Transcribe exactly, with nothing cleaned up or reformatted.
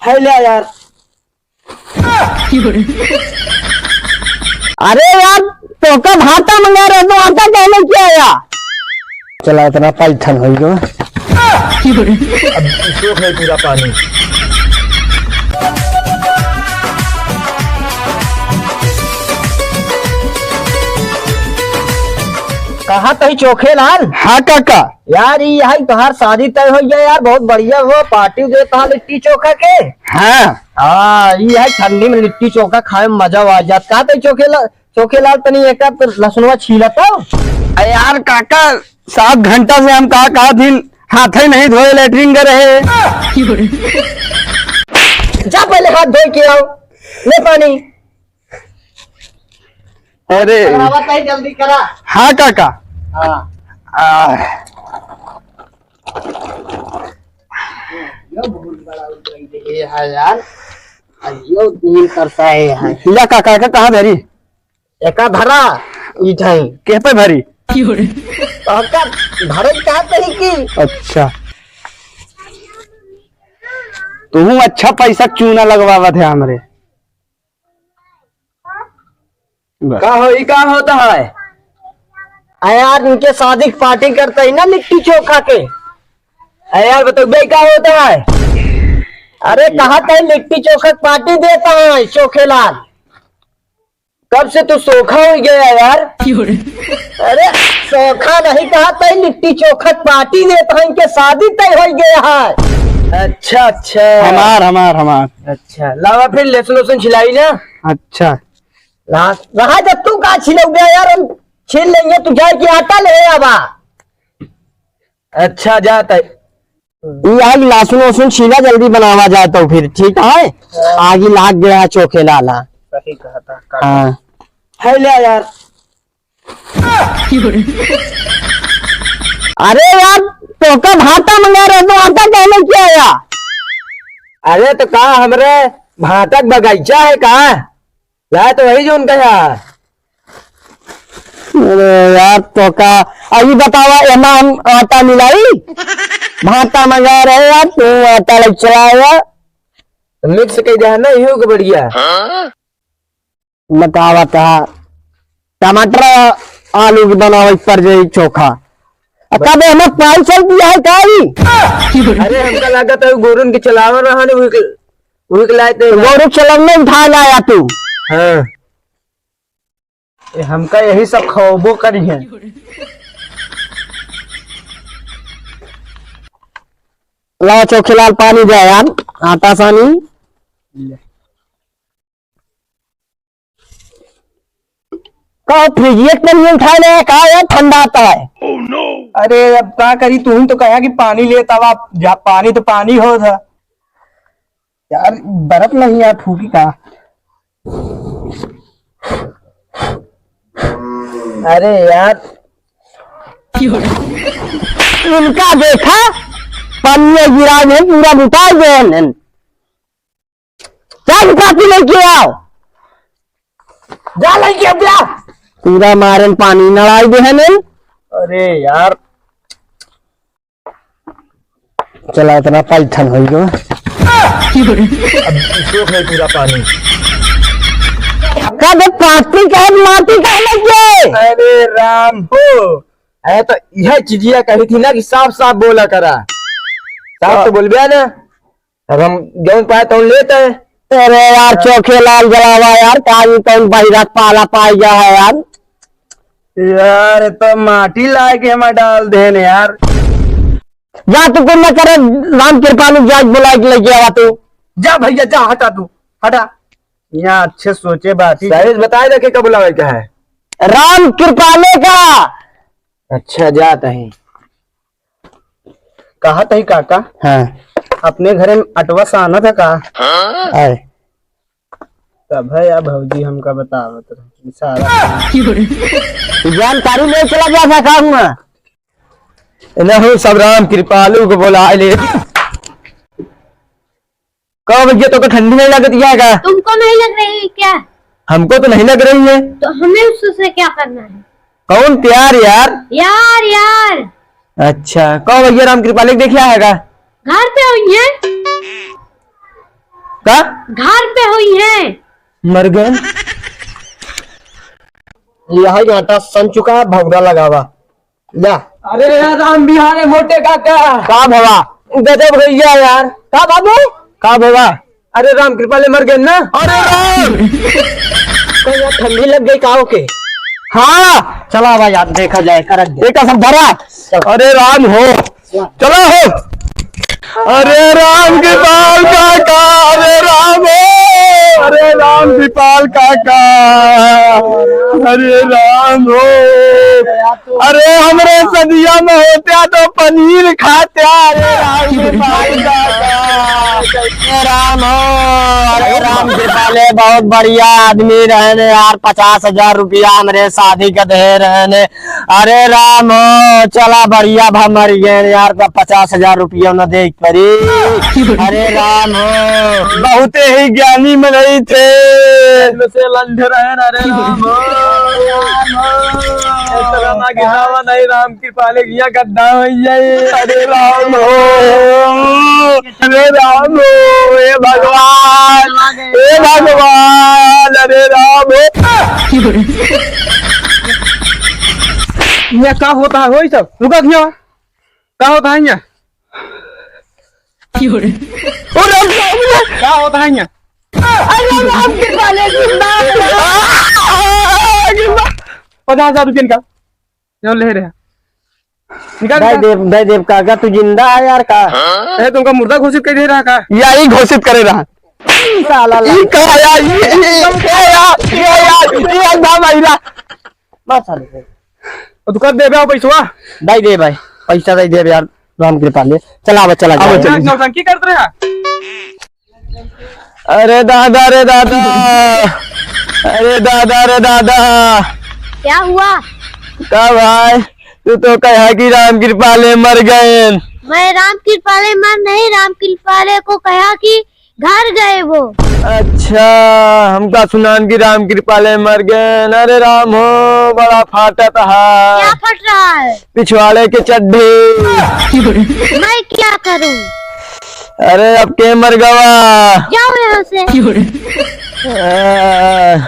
है ले यार। अरे यार, तोका भाटा मंगा रहे तो आटा कहने क्या आया? चला, इतना पैठन हो गयो। अब सोख है पूरा पानी। कहा तही चोखे लाल? हाँ काका। यार, ई यही तोहार शादी तय हो गया यार, बहुत बढ़िया हो, पार्टी देता है लिट्टी चोखा के। हाँ। हाँ, ई है ठंडी में लिट्टी चोखा खाए में मजा आ जात। का तही चोखे ला-, चोखे लाल तनी एक आध लहसुनवा छीला तो। अरे यार काका, सात घंटा से हम का, का दिन हाथ ही नहीं धोए, लेटरिन कर रहे। जा पहले हाथ धो के आओ, ले पानी। अरे। करावा ताई, जल्दी करा। हाँ काका। हाँ। आ। यो बहुत बड़ा उठाई दे, ये है यार। आ, यो तीन तरसा है, है। या काका, का कहाँ धरी? एका धरा, ई ठाई। के पे भरी? काका, भरे का कही की? अच्छा। तू अच्छा पैसा चूना लगवावत है हमरे। बस। का हो, ई का होता है? अरे यार, इनके शादी की पार्टी करता ही ना लिट्टी चोखा के। अरे यार, बतौबे का होता है? अरे, कहा तही लिट्टी चोखा की पार्टी देता है, चोखे लाल। कब से तू सोखा हो गया यार? अरे, सोखा नहीं कहा तही, लिट्टी चोखा की पार्टी देता है, इनके शादी तय हो गया है। अच्छा, अच्छा। हमार, हमार, हमार। अच्छा, लावा फिर लहसुन, लहसुन छिलाई ना। अच्छा। रहा, रहा जब तू का छिलौबे यार, हम छील लेंगे, तू जाए के आटा ले आवा। अच्छा, जात है। ई आग लहसुन वसुन छीला, जल्दी बनावा जाए तो फिर, ठीक है? हाँ। आगी लाग गया है चोखे लाला। सही कहा था, काका। हाँ। है ले यार। अरे यार, तोका भाटा मंगा रहे तो आटा कहने क्या आया? अरे तो का हमरे भाटा के बगीचा है का? लाए तो वही जो उनका है। अरे यार, तोका, अभी बतावा, एमा हम आटा मिलाई? भाटा मंगा रहे यार, तू आटा लग चला आया। तो मिक्स कई दे ना, इहो के बढ़िया। बतावा ता, टमाटर आलू के बनावे पर जाई चोखा। अब कब हमें पाई चल दिया है का ई? अरे, हमका लागत है, गोरुन के चलावन रहा ने, वही के, वही के लाए थे। गोरु चलावन में उठा लाया तू। हाँ। ए, हमका यही सब खवाबो करी है। लाओ चोखे लाल पानी दे यार, आटा सानी। ले। का फ्रिज एक पर नहीं उठाए ले, का यार ठंडा आता है? अरे अब का करी, तू ही तो कहा कि पानी ले, तब आप जा, पानी तो पानी हो था। यार, बर्फ नहीं यार, फूकी का। अरे यार। उनका देखा, पानी गिरा दे, पूरा लुटा गए हैं। जा, कापी लेके आओ। जा, लेके आ, जा। पूरा मारन पानी नड़ाई दे हैं। अरे यार। चला, इतना पैठन हो गयो। अब सोख है पूरा पानी। का दे, पाती का है, माटी का है, लग गए। अरे राम हो, अरे तो यह चिड़िया कही थी ना कि साफ साफ बोला करा, साफ तो बोलबे ना। अब हम जौन पाए तौन लेते हैं। अरे यार, चोखे लाल जलावा यार, काजी कौन बहिरा पाला पाई गया है यार। यार, तो माटी लाए के हमें डाल देने यार। जा तू कुल न करे, राम कृपालु जाए बुलाए के लेके आवा तू। जा भैया, जा, हटा तू, हटा। यहाँ अच्छे सोचे बात ही। सही से बताए दे के कब बुलावे का है? राम कृपाले का। अच्छा, जात है। कहा तही काका? हाँ। अपने घरे में अटवा साना था का? आए। तब है या भौजी हमका बतावत रहे, सारा जानकारी ले चला गया था का हुआ? ना हो, सब राम कृपालु को बोला ले। का भैया, तो को ठंडी नहीं लगती है का? तुमको नहीं लग रही है क्या? हमको तो नहीं लग रही है। तो हमें उससे क्या करना है? कौन प्यार यार? यार, यार। अच्छा, का भैया, राम कृपाले के देखा है का? घर पे हुई है। का? घर पे हुई है। मर गए। यही घाटा सन चुका, भौरा लगावा। जा। अरे यार, राम बिहारे मोटे काका। का भवा? गजब भैया यार। का बाबू? का भवा? अरे राम कृपाले मर गए ना। अरे राम! कहीं यार ठंडी लग गई का ओके? हाँ। चला भाई यार, देखा जाए, करक दे। एक सब धरा। चल। अरे राम हो। चला हो। अरे राम कृपाल काका, अरे राम हो, अरे राम कृपाल काका, अरे राम हो। अरे हमरे सदिया में होत्या तो पनीर खात्या, अरे राम कृपाल काका, अरे राम हो, अरे राम कृपाले बहुत बढ़िया आदमी रहने यार, पचास हजार रुपया हमरे शादी का दे रहने, अरे राम हो, चला बढ़िया भा मर गए यार, का पचास हजार रुपया न दे परी। अरे राम हो, बहुते ही ज्ञानी मनई थे। इनमें से लंढ रहे ना, अरे राम हो। इस तरह ना गिरावा नहीं, राम कृपाले किया गद्दा हो जाए। अरे राम हो। अरे राम हो, हे भगवान, हे भगवान, अरे राम हो। यहाँ का होता है, वही सब? रुका, यहाँ का होता है यहाँ? ओ राम, राम, राम। का होता है यहाँ? अरे राम, राम, कृपाले जिंदा। पचास हजार रुपये निकाल। जो ले रहे हैं। निकाल, दे निकाल। देव, दे देव काका, तू जिंदा है यार का? ए, तुमका मुर्दा घोषित कर दे रहा का? यही घोषित करे रहा। साला ला। ई का यार, ई, ई, ई, ए यार, ए यार, ई अंधा महिला। मार साले को। और तू कर दे बे पैसवा? दे दे भाई, पैसा दे दे यार, राम कृपाले। चला बे, चला अब जा। चल। नौटंकी करत रहा। अरे दादा रे दादा, अरे दादा रे दादा। क्या हुआ? का भाई, तू तो कहा कि राम कृपाले मर गए। मैं राम कृपाले मर नहीं, राम कृपाले को कहा कि घर गए वो। अच्छा, हमका सुनान कि राम कृपाले मर गए। अरे राम हो, बड़ा फाटत है। क्या फट रहा है? पिछवाड़े के चड्ढी। मैं क्या करूं? अरे, अब के मर गवा? जाओ यहाँ से। आ,